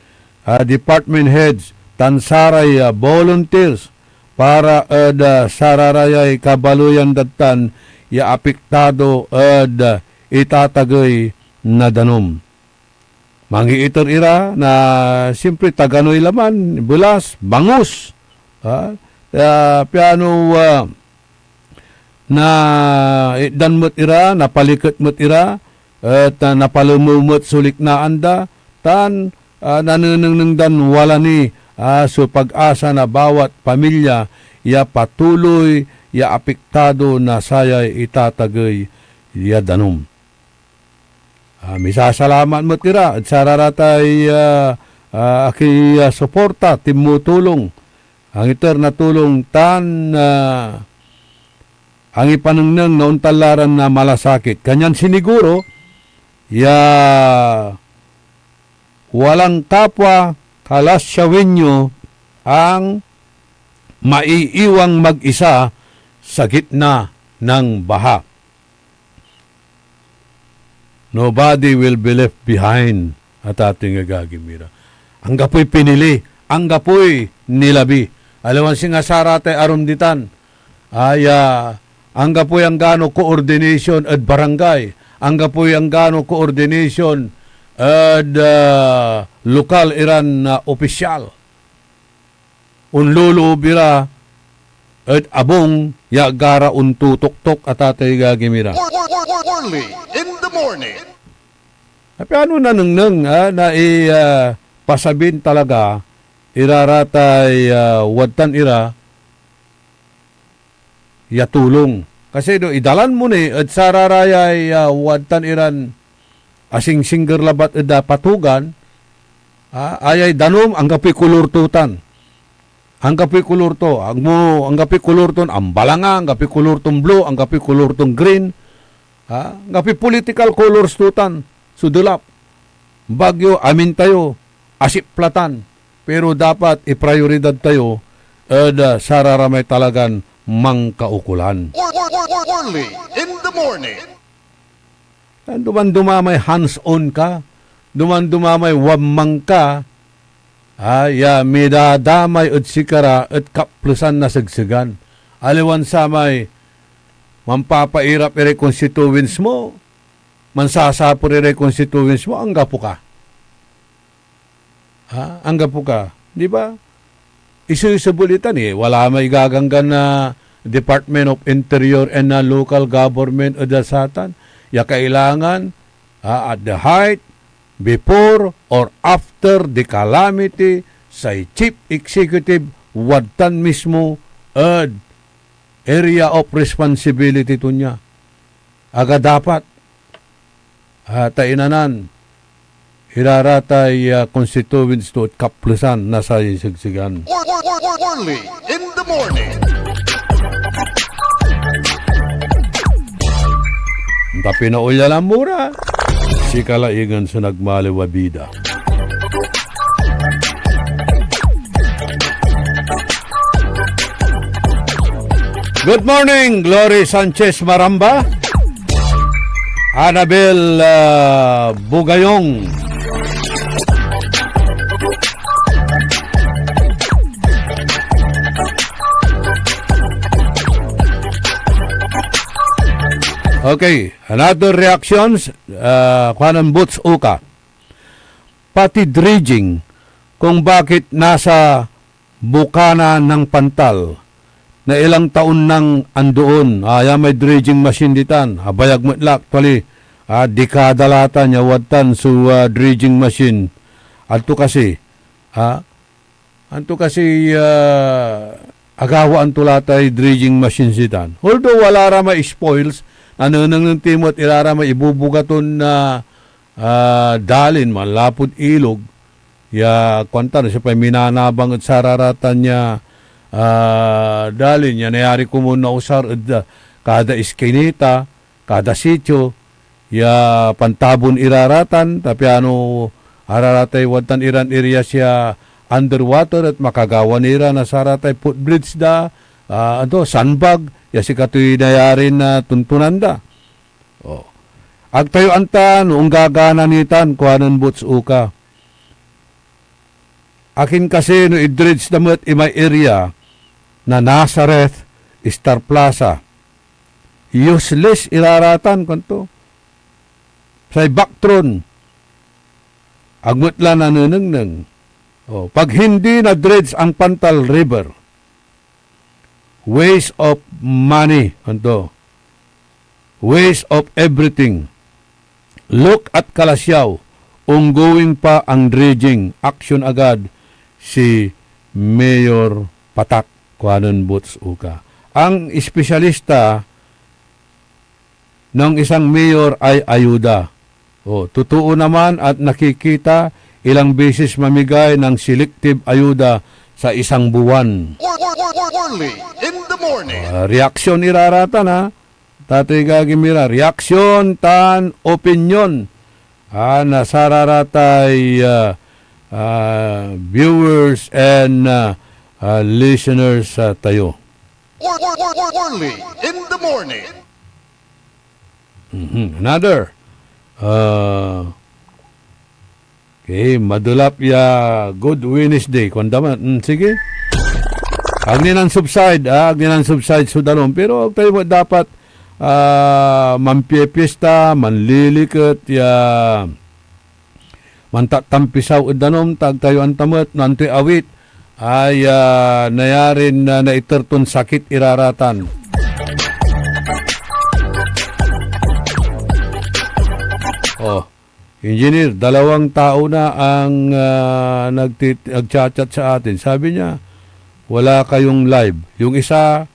ah, department heads, tan saray, ah, volunteers para ed, ah, sararayay kabaleyan dad tan ya apektado ed, ah, itatagey na danum. Mangiiter ira na, siyempre, taganoy laman, belas, bangus, ah, ah, piano, ah, Naitdan met ira, napaliket met ira, et, ah, napalemew met so liknaan da, tan, ah, nanenengneng dan wala ni, ah, so pag-asa na bawat pamilya ya patuloy ya apektado na sayay itatagey ya danum. Ah, misasalamat met ira ed sararatay, ah, ah, aki-, ah, suporta, tinmutulong, angiter na tulong, tan, ah, angipanengneng na ontan la ran, ah, malasakit. Kanyan siniguro ya walang kapwa Calasiaweño ang maiiwang mag-isa sa gitna ng baha. Nobody will be left behind, atateng, agagi mi ra. Anggapoy pinili, anggapoy nilabi. Aliwan singa saratay arum ditan. Ay, ah, anggapoy anggano coordination ed barangay, anggapoy anggano coordination ed, ah, lokal iran, ah, opisyal. Onloloob ira ed abung ya agara ontotoktok, atatey, agagi mi ra. Early in the morning. Apiano nanengneng, ah, na i-, ah, pasabin talaga iraratay, ah, wadtan ira ya tulong. Kasi no idalan mo ni ed sararayay, ah, wadtan iran asingsingger labat ed, ah, patugan, ah, ayay danum, anggapoy kolor to tan. Anggapoy kolor to. Agmo, anggapoy kolor ton ambalanga, anggapoy kolor ton blue, anggapoy kolor ton green. Ah, anggapoy political colors to tan so delap. Bagyo, amin tayo, asiplatan. Pero dapat iprayoridad tayo ed, ah, sararamay talagan mankaukolan. Early in the morning. Tan dumandumamay hands-on ka, dumandumamay wabmang ka, ah, ya midadamay ed sikara et kaplesan na segsegan. Aliwan samay manpapairap iray constituents mo, mansasaper iray constituents mo, anggapo ka. Ha? Anggapo ka, di ba? Isesebel itan eh. Wala may igaganggan na Department of Interior and, ah, Local Government ed satan. Ya kailangan, ah, at the height, before, or after the calamity, say chief executive wadtan mismo ed area of responsibility to niya. Aga dapat, ah, ta inanan, iraratay, ah, constituents to et kaplesan na say segsegan. Early in the morning. Anta pinaulyalan mo ra, sikala ingen so nagmaliw a bida. Good morning, Glory Sanchez Maramba, Annabel, ah, Bugayong. Okay, another reactions, ah, kuanen Boots Uka. Pati dredging, kung bakit nasa bukana ng pantal na ilang taon nang andoon. Ah, ya may dredging machine ditan. Abayag met la, actually, ah, dekada la tan ya wadtan so, ah, dredging machine. Anto kasi, ah, anto kasi, ah, agawaan to la tay dredging machine ditan. Although wala ra may spoils, nanenengneng ti met ira ra may ibubuga ton, ah, ah, dalin manlapud ilog, ya kuan tan, siopay minanabang ed sararatan ya, ah, dalin ya nayari komun nausar ed, ah, kada iskinita, kada sitio, ya pantabon ira ra tan, ta piano araratay wadtan iran areas ya underwater et makagawa ni ra na saratay footbridge da, ah, anto, sandbag, ya sikatoy nayarin, ah, tuntunan da. Oh. Agtayo anta no onggagana ni tan, kuanen Boots Uka. Akin kasi no idredge da met imay area na Nazareth, Star Plaza. Useless ira ra tan, kuanto. Say Bactron, ag met la nanenengneng. Oh, pag hindi na-dredge ang Pantal River, waste of money, anto? Waste of everything. Look at Calasiao, ongoing pa ang dredging, action agad si Mayor Patak, kuanen Boots Uka. Ang espesyalista ng isang mayor ay ayuda. O, totoo naman at nakikita, ilang beses mamigay ng selective ayuda sa isang buwan. Early in the morning. Ah, reaksyon iraratan, ha? Tatay Gagi Mira, reaksyon tan opinyon, ah, na sararatay, ah, ah, viewers and, ah, ah, listeners, ah, tayo. Early in the morning. Mhm. Another. Ah, okay, madulap ya Good Wednesday. Kuan da man, mm, sige. Ag ni nan-subside, ah, ag ni nan-subside so danum. Pero ag tayo dapat, ah, manpiepiesta, manliliket ya mantatampisaw ed danum, ta ag tayo antamet no antoy awit ay, ah, nayarin, ah, naiter ton sakit iraratan. Oh, Engineer, dalawang tao na ang, ah, nagtit-, nagchat-chat sa atin. Sabi niya, "Wala kayong live." Yung isa,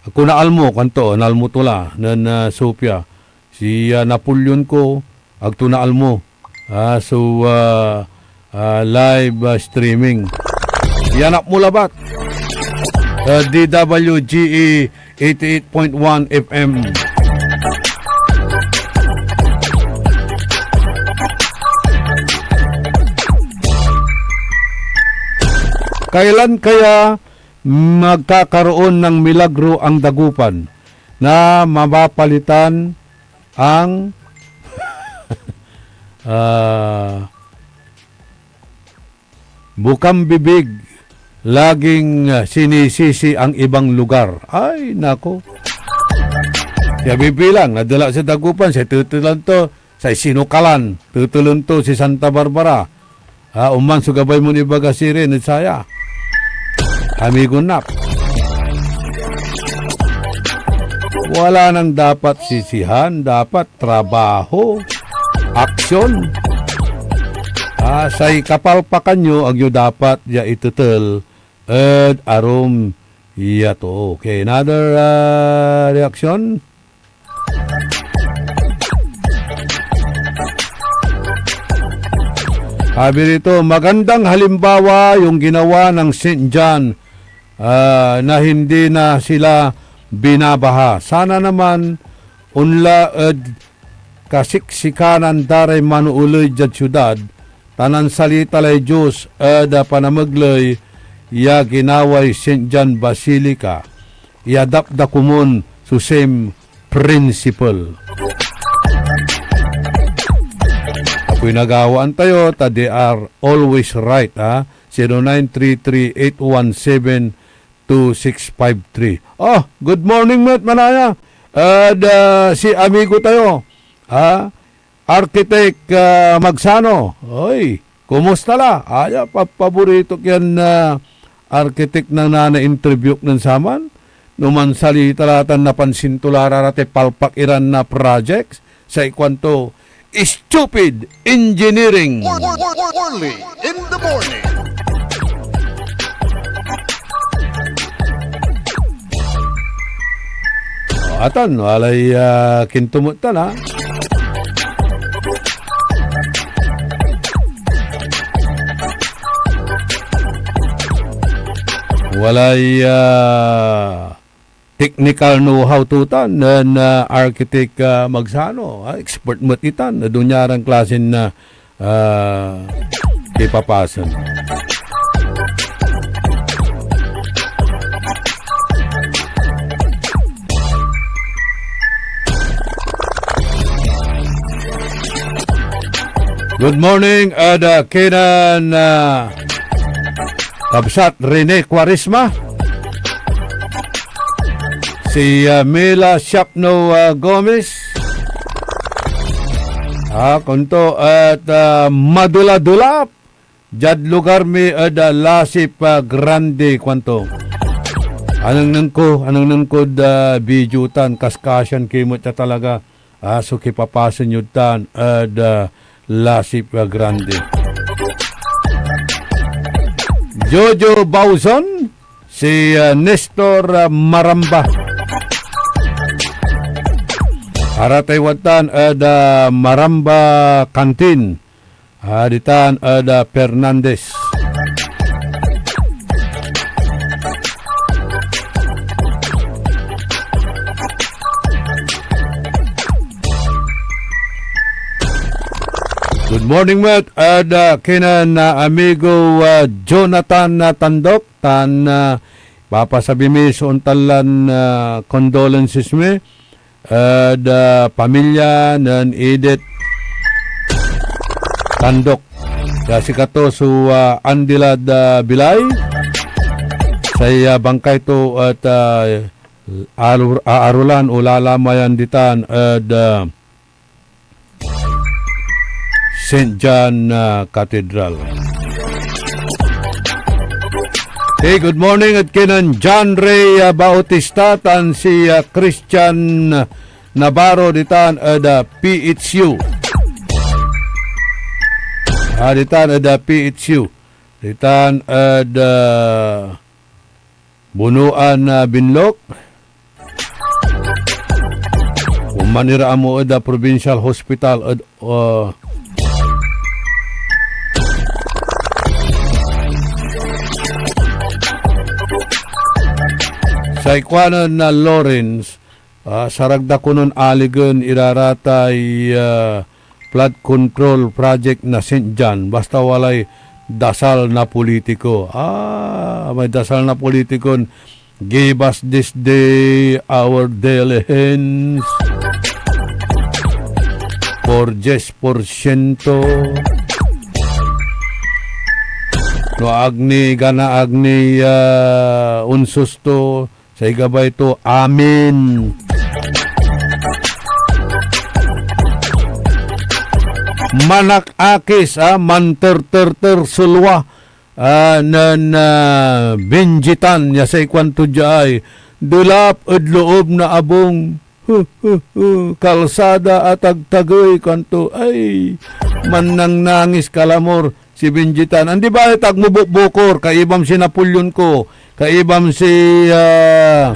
"Ako naalmo," kanto, naalmo to la, nen, ah, Sophia. Si, ah, Napoleon ko, agto naalmo. Ah, so, ah, ah, live, ah, streaming. Iyanap mo labat. Ah, D W G E eighty-eight point one F M. Kailan kaya magkakaroon ng milagro ang Dagupan na mapapalitan ang, ah, bukang bibig, laging, ah, sinisisi ang ibang lugar. Ay, nako. Siya bibilang, nadala sa Dagupan, siya tutulan to, say Sinukalan, tutulan to si Santa Barbara. Ah, oman so gabay mon ibaga sirin ed saya. Amigo Nap. Wala nang dapat sisihan, dapat trabaho, aksyon. Ah, say kapalpakan yo, ag yo dapat ya itetel ed arum ya too. Okay, another, ah, reaction. Sabi rito, magandang halimbawa yung ginawa ng Saint John, ah, na hindi na sila binabaha. Sana naman onla ed kasiksikanan da ray manooley diad siudad, ta nansalita lay Dios ed panamegley ya ginaway Saint John Basilica. Iadap da komun so same principle. Apoy nagawaan tayo, ta they are always right, ha? Zero nine three three eight one seven two six five three. Oh, good morning met, manaya. Ed, ah, si amigo tayo, ah, Architect, ah, Magsano. Oy, kumusta la? Aya, pa-, paborito ko yan, ah, architect na nana-interview ko nen saman. No mansalita la tan napansin to la ra ra tay palpak iran na projects. Say kuanto, stupid engineering. Early in the morning. O, atan, walay, ah, kintumetan, ha? Walay, ah, technical know-how to tan nen, ah, Architect, ah, Magsano, ah, expert met itan, na dunya ran klasen, ah, ah, ipapasen. Good morning, ed, ah, kinen, ah, Kabsat Rene Cuaresma. Si, ah, Mila Siapno, ah, Gomez. Ah, kunto et, ah, maduladulap diad lugar mi ed, ah, Lasip, ah, Grande, kuanto. Anengneng ko, anengneng kod, ah, video tan, kaskasian ki met ya talaga, ah, so kipapasen yod tan ed, ah, Lasip, ah, Grande. Jojo Bauzon, si, ah, Nestor, ah, Maramba. Aratay wadtan ed, ah, Maramba Canteen. Ah, ditan ed, ah, Fernandez. Good morning met ed, ah, kinen, ah, amigo, ah, Jonathan, ah, Tandok, tan, ah, papasabi mi so ontan lan, ah, condolences mi ed, ah, pamilya nen Edith Tandok. Ya sikato so, ah, andi lad, ah, bilay. Say, ah, bangkay to et, ah, aro-, aarolan o lalamayan ditan ed, ah, Saint John, ah, Cathedral. Hey, good morning ed kinen John Ray, ah, Bautista tan si, ah, Christian Navarro ditan ed, ah, P H U. Ah, ditan ed, ah, P H U. Ditan ed, ah, Bunuan na Binlok. Oman ira amo ed, ah, Provincial Hospital ed, ah, say kuanen na Lawrence, ah, sarag da konon aligen ira ratay, ah, flood control project na Saint John, basta walay dasal na politiko. Ah, may dasal na politikon, "Give us this day our daily hens." Por dies por siento. No ag ni gana, ag ni, ah, onsusto, say gabay to, amen. Manakakis, ah, manterterter so lua, ah, nen, ah, Benjitan, ya say kuanto dia ay, "Delap ed loob na abung, kalsada a tagtagey," kuanto, ay, mannangnangis kalamor. Si Benjitan. Andi ba et agmo bukbukor, kaibam si Napoleon ko, kaibam si, ah,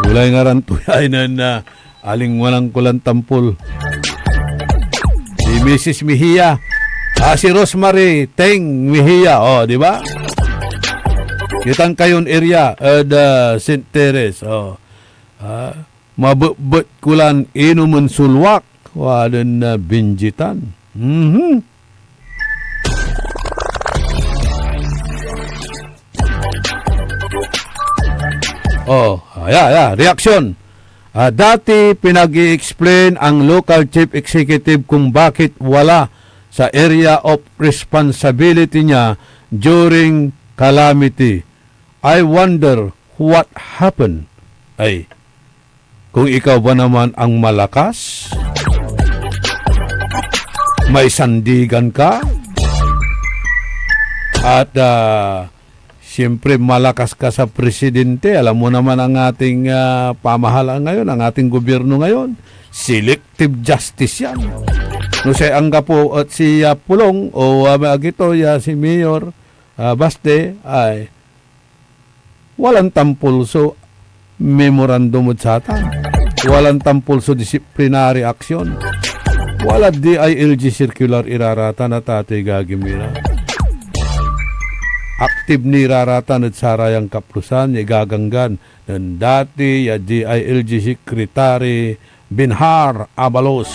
ulay ngaran to ay nen, ah, alingwanan ko lan tampol. Si Missus Mejia. Ah, si Rosemary Teng Mejia. Oh, di ba? Kitang kayon area ed, ah, Saint Teres. Oh. Ah, mabetbet ko lan inomen so luak, waden na Benjitan. Mhm. Oh, ah, ya, ya, reaksyon. Ah, dati pinag-i-explain ang local chief executive kung bakit wala sa area of responsibility niya during calamity. I wonder what happened. Ay, kung ikaw ba naman ang malakas, may sandigan ka, at, ah, siyempre malakas ka sa presidente, alam mo naman ang ating, ah, pamahalaan ngayon, ang ating gobyerno ngayon, selective justice yan. No say anggapo et si, ah, Pulong o, ah, agi to, ya si Mayor, ah, Baste, ay, walan tampol so memorandum ed satan. Walan tampol so disciplinary action. Wala D I L G circular iraratan a tatay gagimira. Active ni iraratan ed sarayan kaplusan ya igaganggan nen dati ya D I L G Secretary Benhur Abalos.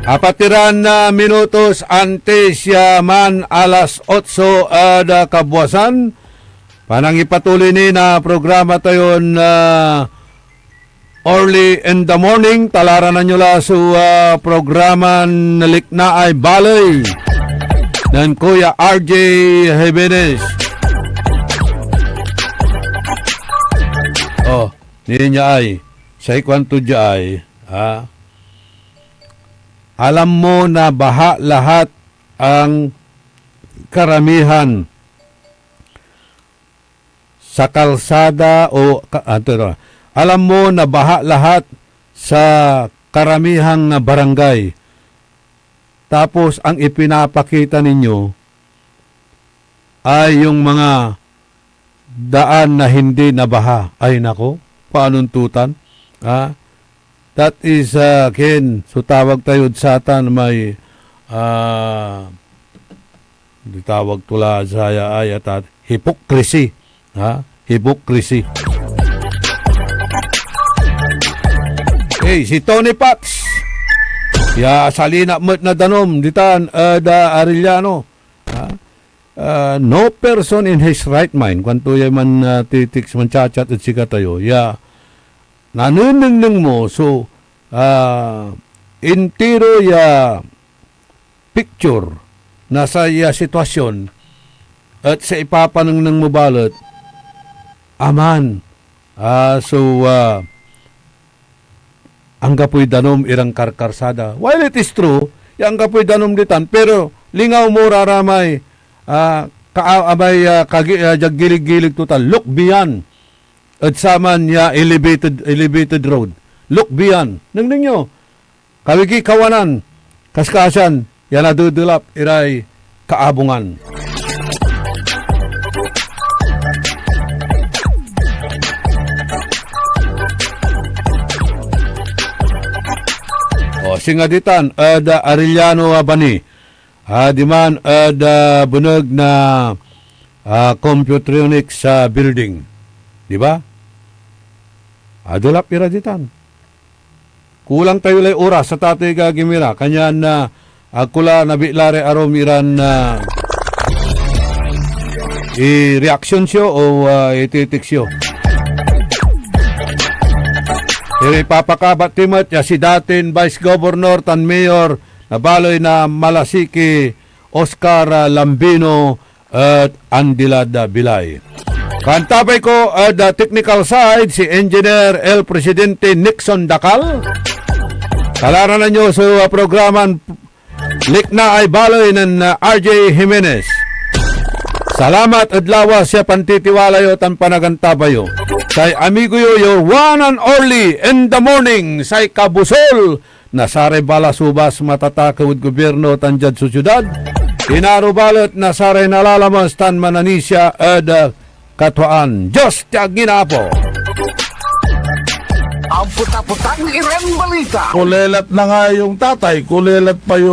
Apat iran, ah, minutos antes ya man alas otso ed, ah, kabuasan, panangipatuloy ni na programa tayon, ah, Early in the morning, talaranan yo la so, ah, programan Liknaay Baley nen Kuya R J Jimenez. Ninia ay, say kuanto dia ay, ah, alam mo na baha lahat ang karamihan sa kalsada o ka-, anto ito? Alam mo na baha lahat sa karamihan na barangay. Tapos ang ipinapakita ninyo ay yung mga daan na hindi nabaha. Ay nako, paanontutan? Ah, that is, ah, ken so tawag tayod satan may, ah, di tawag to la saya ay atat, hypocrisy. Ha? Hypocrisy. Hey, si Tony Pats. Ya, salina met na danum, ditan, eh, da Arellano. Ha? Ah, no person in his right mind, kuanto ya man, ah, titix, manchat-chat ed sikatayo, ya nanenengneng mo so, ah, intiro ya picture na say, ah, sitwasyon et say ipapanengneng mo balet, aman, ah, so, ah, anggapoy danum iran karkarsada. While it is true, ya anggapoy danum ditan, pero lingaw mo ra ramay, ah, ka-, amay, ah, kagi-, ah, diag gilig-gilig to tan, look beyond ed saman ya elevated, elevated road. Look beyond. Nengneng yo, kawigi kawanan, kaskasan ya nadedelap iray kaabungan. O, singa ditan, ed, ah, Arellano, ah, bani. Ah, diman ed, ah, beneg na, ah, Computronics, ah, building. Di ba? Adelap ira ditan. Kulang tayo lay oras sa tatay gagimira. Kanyan, ah, agko la nabitla ray arum iran, ah, i-reaction yo o, ah, ititix yo. Pero ipapakabat ti met ya si datin Vice Governor tan Mayor na baley na Malasiqui, Oscar, ah, Lambino, et andi lad, ah, bilay. Kantabay ko ed, ah, technical side, si Engineer El Presidente Nixon Dacal. Kalaranan yo so, ah, programan Liknaay Baley nen, ah, R J Jimenez. Salamat ed lawas ya pantitiwala yo tan panagantabay yo. Say amigo yo, your one and only in the morning, say kabusol na saray balasubas, matatakew ed gobyerno tan diad sosyedad, inaro balet na saray nalalamas tan mananisia ed, ah, katuaan. Dios ti agin, Apo! Ang puta-putang Iran Balita. Kulelat na nga yung tatay, kulelat pa yung